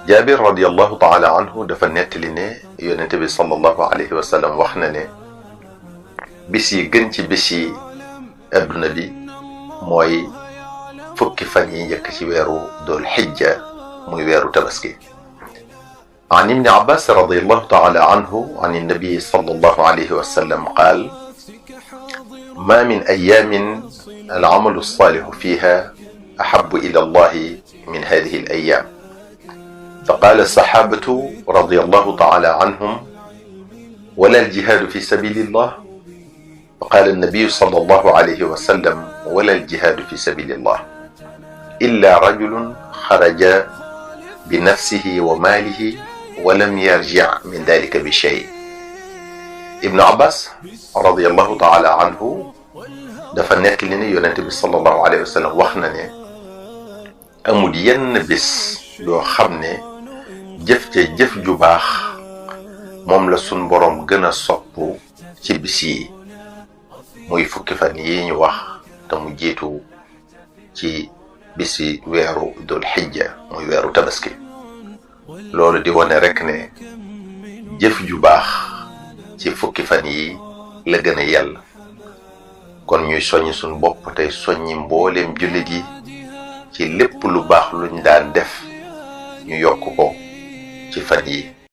jaabir radiyallahu taala anhu dafa nettali ne yonente bi sallallahu alayhi wa sallam wax na ne bis yi gën ci bis yi adduna bi mooy fukki fan yi njëkk ci weeru dul xijja muy weeru tabaski. an ibni abbas radiyallahu taala anhu an nabi sallallahu alayhi wa sallam qaal ma min ayamin alamalu alsalihu fiha ahabu ila allahi min hadihi alayam. فقال الصحابة رضي الله تعالى عنهم ولا الجهاد في سبيل الله؟ فقال النبي صلى الله عليه وسلم ولا الجهاد في سبيل الله إلا رجل خرج بنفسه وماله ولم يرجع من ذلك بشيء. ابن عباس رضي الله تعالى عنه dafa nekk li ne yonent bi sallallahu alayhi wa sallam wax na ne amul yenn bis yoo xam ne jëf ca jëf ju baax moom la sun boroom gën a sopp ci bis yi muy fukki fan yi ñu wax te mu jiitu ci bisi weeru dul xijja muy weeru tabaski. loolu di wane rekk ne jëf ju baax ci fukki fan yi la gën a yàlla. kon ñuy soññ sun bopp tey soññi mbooleem jullit yi ci lépp lu baax luñ daan def ñu yokk ko ci fan yi